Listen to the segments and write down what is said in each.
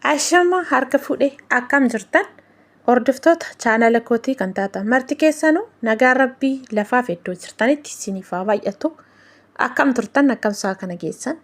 Ashama harka fuudhe, akkam jirtan? Hordoftoota chaanala kootii kan taatan marti keessanuu, nagaan Rabbii lafaaf iddoo jirtanitti isiniif haa baay'atu. Akkam turtan? Akkam sa'a kana geessan?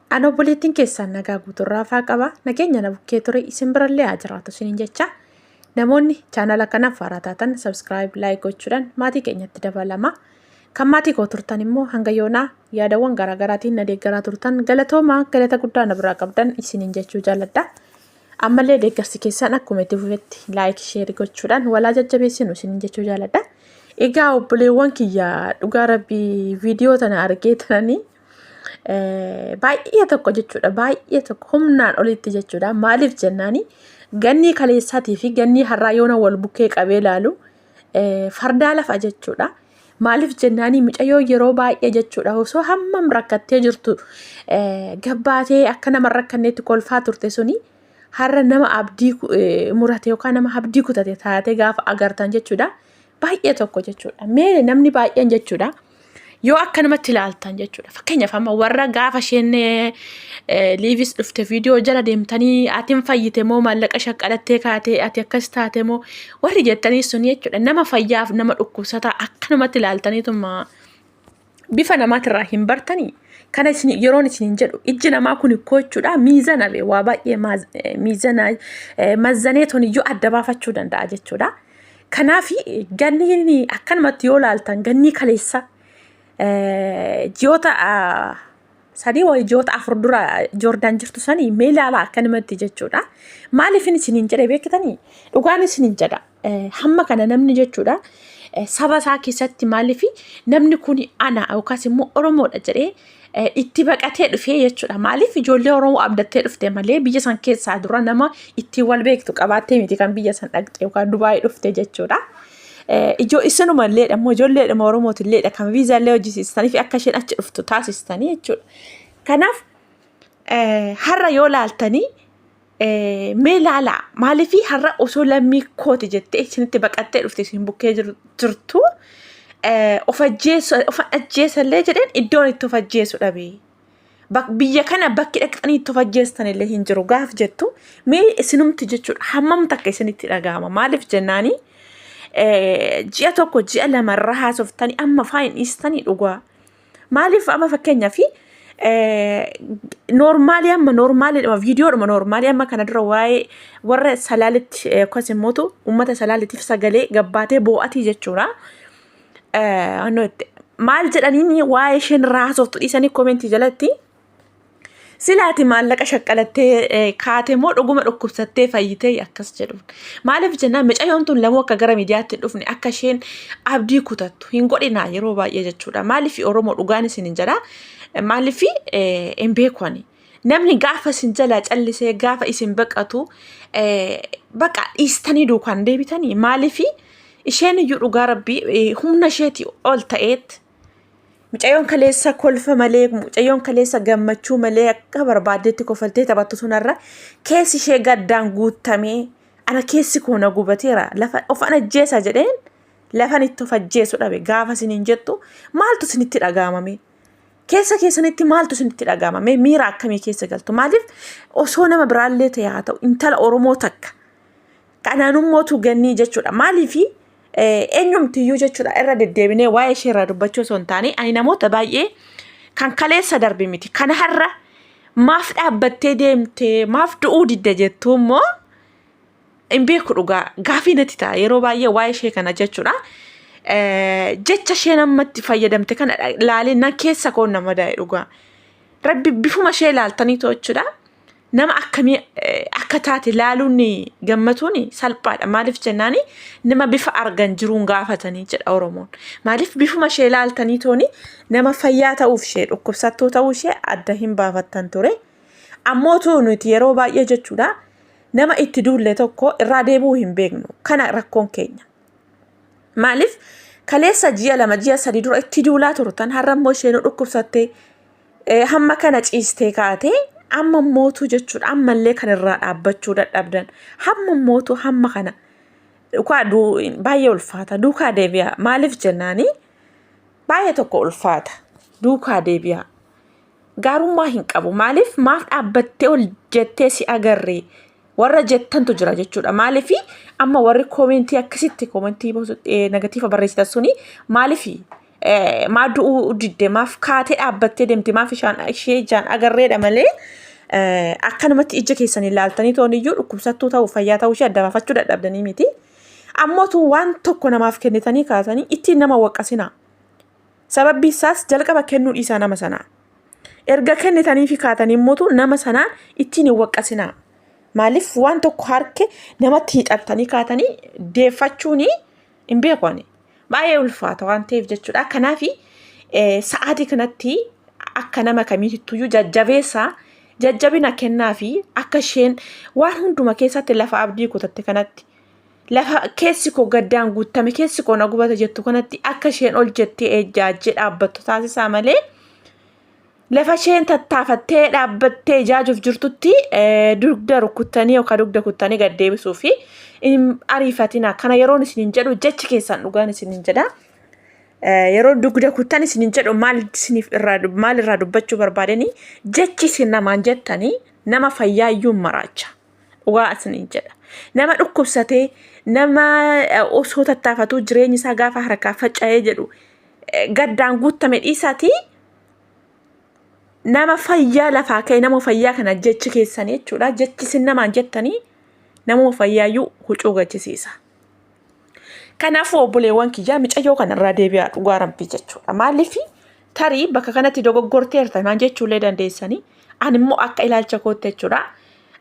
Ani obboleettiin keessan nagaa guuturraa faa qaba. Nageenya na bukkee ture isin birallee haa jiraatu isiniin jecha. Namoonni chaanala kanaaf haaraa taatan subscribe, like gochuudhaan maatii keenyatti dabalama. Kan maatii koo turtan immoo hanga yoonaa yaadawwan garaagaraatiin na deeggaraa turtan, galatoomaa, galata guddaa na biraa qabdan isiniin jechuu jaalladha. Ammallee deeggarsi keessan akkuma itti fufetti like, share gochuudhaan walaa jajjabeessinu isiniin jechuu jaalladha. Egaa obboleewwan kiyya, dhugaa Rabbii viidiyoo tana argee tananii baay'ee tokko jechuudha, baay'ee tokko humnaan olitti jechuudha. Maaliif jennaani, gannii kaleessaatii fi gannii har'aa yoona wal bukkee qabee ilaalu fardaa lafa jechuudha. Maaliif jennaani, mucayyoo yeroo baay'ee jechuudha osoo hammam rakkattee jirtu gabbaatee akka nama rakkanneetti kolfaa turte suni har'a nama abdii murate yookaan nama abdii kutate taatee gaafa agartan jechuudha. Baay'ee tokko jechuudha. Mee namni baay'een jechuudha, yoo akka namatti ilaaltan jechuudha. Fakkeenyaaf, amma warra gaafa isheen liivis dhufte viidiyoo jala deemtanii "Ati hin fayyite moo maallaqa shaqqalattee kaatee, ati akkas taate moo?" warri jettanii sun jechuudha. Nama fayyaaf nama dhukkubsataa akka namatti ilaaltaniituma bifa namaatirraa hin bartanii. Kana isin yeroon isin jedhu, ijji namaa kun ikkoo jechuudha miizana bee waa baay'ee miizana mazzanee toniyyuu adda baafachuu danda'a jechuudha. Kanaaf ganni akkanumatti yoo ilaaltan, gannii kaleessa ji'oota 3 wayii ji'oota 4 dura Joordaan jirtu sanii mee ilaalaa akkanumatti jechuudha. Maaliifin isiniin jedhe beektanii? Dhugaan isiniin jedha. Hamma kana namni jechuudha saba isaa keessatti, maaliif namni kun ana yookaas immoo Oromoodha jedhee itti baqatee dhufee jechuudha. Maaliif, ijoollee Oromoo abdattee dhufte malee biyya san keessaa dura nama ittiin wal beektu qabaattee miti kan biyya san dhaqxe yookaan Dubaayii dhufte jechuudha. Ijoo isinumallee immoo ijoolleedhuma Oromootilleedha kan viizaallee hojjisiistanii fi akka isheen achi dhuftu taasistanii jechuudha. Kanaaf har'a yoo laaltanii, mee laalaa, maaliif har'a osoo lammii kooti jettee isinitti baqattee dhufte isin bukkee jirtu of ajjeesallee jedheen iddoon itti of ajjeesu dhabe. Biyya kana bakki dhaqxanii itti of ajjeestan illee hin jiru gaaf jettu, mee isinumti jechuudha hammam takka isinitti dhaga'ama? Maaliif jennaani, ji'a 1 ji'a 2 irra haasoftanii amma faa hin dhiistanii dhugaa. Maaliif, amma fakkeenyaaf normally, amma normaliidhuma, viidiyoodhuma normally amma kana dura waa'ee warra Salaalitti akkas immootu uummata Salaaliitiif sagalee gabbaatee boo'atii jechuudha. Maal jedhaniin, waa'ee isheen irraa haasoftu dhiisanii comment jalatti "Silaati maallaqa shaqqalattee kaate moo dhuguma dhukkubsattee fayyitee?" akkas jedhu. Maaliif jennaan, mucayyoon tun lamuu akka gara miidiyaatti hin dhufne, akka isheen abdii kutattu hin godhinaa yeroo baay'ee jechuudha. Maaliif Oromoo, dhugaan isin hin jedha. Maaliif hin beeku ani. Namni gaafa isin jalaa callisee gaafa isin baqatu baqa dhiistanii duukaan deebitanii, maaliif isheen iyyuu dhugaa Rabbii humna isheetii ol ta'eet mucayyoon kaleessa kolfa malee, mucayyoon kaleessa gammachuu malee akka barbaaddeetti kofaltee taphattu sunarra keessi ishee gaddaan guutamee, "Ana keessi koo na gubateera, lafa of an ajjeesa jedheen lafan itti of ajjeesu dhabe" gaafa isiniin jettu, maaltu isinitti dhaga'amame? Keessa keessanitti maaltu isinitti dhaga'amame? Miira akkamii keessa galtu? Maaliif, osoo nama biraallee ta'e haa ta'u, intala Oromoo takka kanaanummoo gannii jechuudha. Maaliifi, eenyumtiyyuu jechuudha irra deddeebinee waa'ee ishee irraa dubbachuu osoo hin taane, ani namoota baay'ee kan kaleessa darbe miti. Kana har'a "Maaf dhaabbattee deemtee, maaf du'uu didde?" jettu immoo hin beeku, dhugaa gaafii natti ta'a yeroo baay'ee waa'ee ishee kana jechuudha. Jecha isheen ammatti fayyadamte kana ilaalee nan keessa koon nama daa'e dhugaa. Rabbi bifuma ishee ilaaltanii jechuudha. Nama akkamii akka taate ilaaluun gammatuun salphaadha. Maaliif jennaani, nama bifa argan jiruun gaafatanii jedha Oromoon. Maaliif, bifuma ishee ilaaltanii tooni nama fayyaa ta'uuf ishee dhukkubsattuu ta'uu ishee adda hin baafattan ture. Ammootu nuti yeroo baay'ee jechuudha nama itti duulle tokko irraa deebi'uu hin beeknu. Kana rakkoon keenya. Maaliif, kaleessa ji'a 2 ji'a 3 dura itti duulaa turtan, har'a immoo isheen dhukkubsattee hamma kana ciistee kaatee, amma mootu jechuudha ammallee kan irraa dhaabbachuu dadhabdan, hamma mootu hamma kana dhukaa baay'ee ulfaata, duukaa deebi'a. Maaliif jennaani, baay'ee tokko ulfaata, duukaa deebi'a. Gaarummaa hin qabu. Maaliif, maaf dhaabbattee ol jettee si agarree? Warra jettantu jira jechuudha. Maaliif amma warri koomentii akkasitti koomentii negatiiva barreessitan suni maaliif maa du'uu didde, maaf kaatee dhaabbattee deemte, maaf ishee ijaan agarreedha malee akkanumatti ija keessan ilaaltanii toon iyyuu dhukkubsattuu ta'uu fayyaa ta'uu ishee adda baafachuu dadhabdanii miti. Ammootu waan tokko namaaf kennitanii kaatanii ittiin nama waqqasinaa. Sababbi isaas jalqaba kennuu dhiisaa nama sanaa. Erga kennitanii fi kaatanii immoo nama sanaan ittiin hin waqqasinaa. Maaliif waan tokko harke namatti hiixattanii kaatanii deeffachuun hin beeku ani. Baay'ee ulfaata waan ta'eef jechuudha. Kanaaf sa'aatii kanatti akka nama kamiitittuyyuu jajjabeessaa, jajjabina kennaa fi akka isheen waan hunduma keessatti lafa abdii kutatte kanatti, lafa keessi koo gaddaan guuttame, keessi koo na gubata jettu kanatti akka isheen ol jettee ejjaajjee dhaabbattu taasisaa malee, lafa isheen tattaafattee dhaabbattee ijaajuuf jirtutti dugda rukuttanii yookaan dugda kuttanii gad deebisuu fi hin ariifatina. Kana yeroon isiniin jedhu jechi keessan dhugaan isiniin jedha. Yeroo dugda kuttan isiniin jedhu maal isiniif irraa maal irraa dubbachuu barbaadanii, jechi isin namaan jettanii nama fayyaa iyyuu hin maraacha. Dhugaa isiniin jedha. Nama dhukkubsatee, nama osoo tattaafatuu jireenyi isaa gaafa harkaa faca'ee jedhu gaddaan guuttame dhiisaatii, nama fayyaa lafaa ka'e, nama fayyaa kana jechi keessanii jechuudha. Jechi isin namaan jettanii nama fayyaayyuu hucuu gachisiisa. Kanaafuu obboleewwan kiyyaa, micayyoo kanarraa deebi'aa, dhugaa rabbii jechuudha. Maaliif tarii bakka kanatti dogoggorteerta naan jechuullee dandeessanii. Ani immoo akka ilaalcha kootti jechuudha.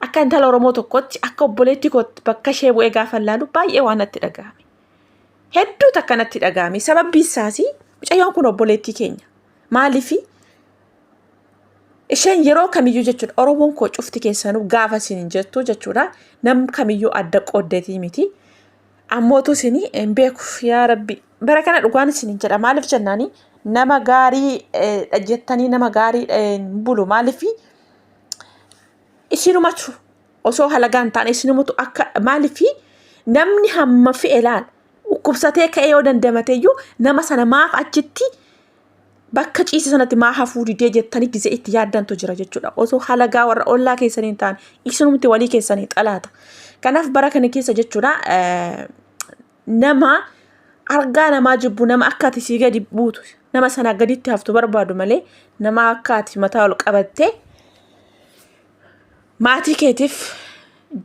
Akka intala Oromoo tokkotti, akka obboleettii kootti bakka ishee bu'ee gaafa ilaalu baay'ee waan natti dhaga'ame. Hedduu takka natti dhaga'ame. Sababbi isaas mucayyoon kun obboleettii keenya. Maaliif isheen yeroo kamiyyuu jechuudha, Oromoon koo cufti keessanuu gaafa isin hin jettu jechuudha. Nam kamiyyuu adda qooddeetii miti. Ammootu isin hin beeku, yaa rabbi. Bara kana dhugaan isin hin jedha. Maaliif jennaani, nama gaarii jettanii nama gaarii hin bulu. Maaliif isinumatu osoo halagaa hin taane isinumatu akka, maaliif namni hamma fe'e laal dhukkubsatee ka'ee yoo dandamate iyyuu nama sana maaf achitti bakka ciise sanatti maa hafuu didee jettanii gizee itti yaaddantu jira jechuudha. Osoo halagaa warra ollaa keessanii hin taane isinumti walii keessanii xalaata. Kanaaf bara kana keessa jechuudha, nama argaa namaa jibbu, nama akka ati sii gadi buutu, nama sanaa gaditti haftu barbaadu malee, nama akka ati mataa ol qabattee maatii keetiif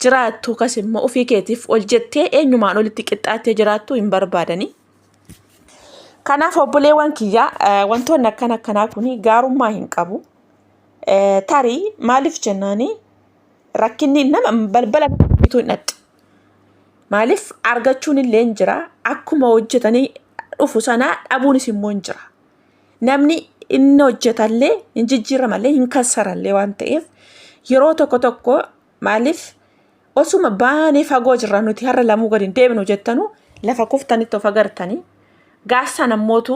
jiraattu, kas immoo ofii keetiif ol jettee eenyumaan olitti qixxaattee jiraattu hin barbaadani. Kanaaf obboleewwan kiyyaa, wantoonni akkana akkanaa kun gaarummaa hin qabu. Tarii maaliif jennaani, rakkinni nama balbala bituu hin dhaqxe. Maaliif argachuun illee hin jira, akkuma hojjetanii dhufu sana dhabuunis immoo hin jira. Namni inni hojjetallee hin jijjiiramallee hin kassarallee waan ta'eef, yeroo tokko tokko maaliif osuma baanee fagoo jirra nuti har'a lamuu gadi hin deebinu jettanu lafa kuftanitti of agartanii gaassan ammootu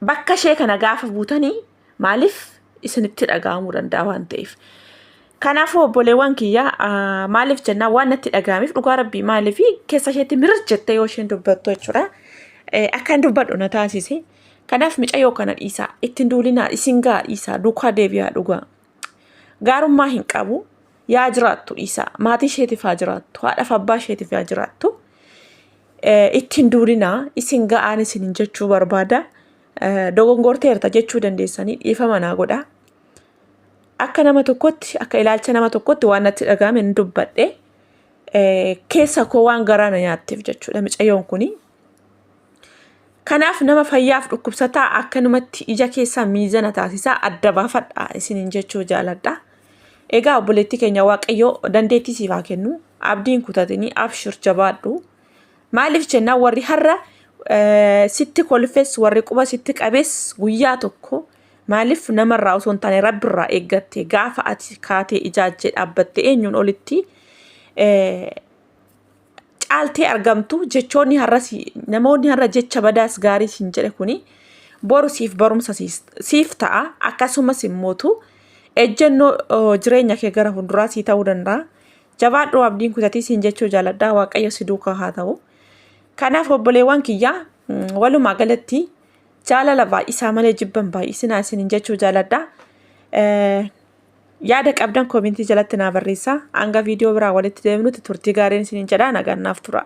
bakka ishee kana gaafa buutanii maaliif isinitti dhaga'amuu danda'a waan ta'eef. Kanaafuu obboleewwan kiyya, maaliif jennaan waan natti dhaga'ameef, dhugaa rabbii, maaliif keessa isheetti mirir jettee yoo isheen dubbattu jechuudha. Akka hin dubbadhu na taasise. Kanaaf micayyoo kana dhiisaa, ittiin duulinaa, isin ga'a, dhiisaa, duukaa deebi'aa dhugaa. Gaarummaa hin qabu. Yaa jiraattu dhiisaa. Maatii isheetiif haa jiraattu. Haadhaaf abbaa isheetiif haa jiraattu. Ittiin duulinaa, isin ga'aan isinin jechuu barbaada. Dogongorteerta jechuu dandeessanii, dhiifama naa godhaa. Akka nama tokkotti, akka ilaalcha nama tokkotti waan natti dhaga'ame hin dubbadhe. Keessa koo waan garaa na nyaatteef jechuudha micayyoon kuni. Kanaaf nama fayyaaf dhukkubsataa akkanumatti ija keessaa miizana taasisaa adda baafadha isiniin jechuu jaaladha. Egaa obboleettii keenya, Waaqayyo dandeettii siif haa kennu. Abdiin kutatinii, abshir, jabaadhu. Maaliif jennaan, warri har'a sitti kolfes, warri quba sitti qabes guyyaa tokko maaliif namarraa osoo hin taane rabbirraa eeggatte gaafa ati kaatee ijaajjee dhaabbatte eenyuun olitti caaltee argamtu, jechoonni har'a namoonni har'a jecha badaas gaarii siin jedhe kuni boru siif barumsa siif ta'a, akkasumas immootu ejjennoo jireenya kee gara fuulduraa sii ta'uu danda'a. Jabaadhu, abdiin kutatii siin jechuu jaaladha. Waaqayyo si duukaa haa ta'u. Kanaaf obboleewwan kiyyaa, walumaa galatti jaalala baay'isaa malee jibban baay'isinaa isiniin jechuu jaaladha. Yaada qabdan koomentii jalatti naa barreessaa. Hanga viidiyoo biraa walitti deemnutti turtii gaariin isiniin jedhaa, nagaan naaf tura.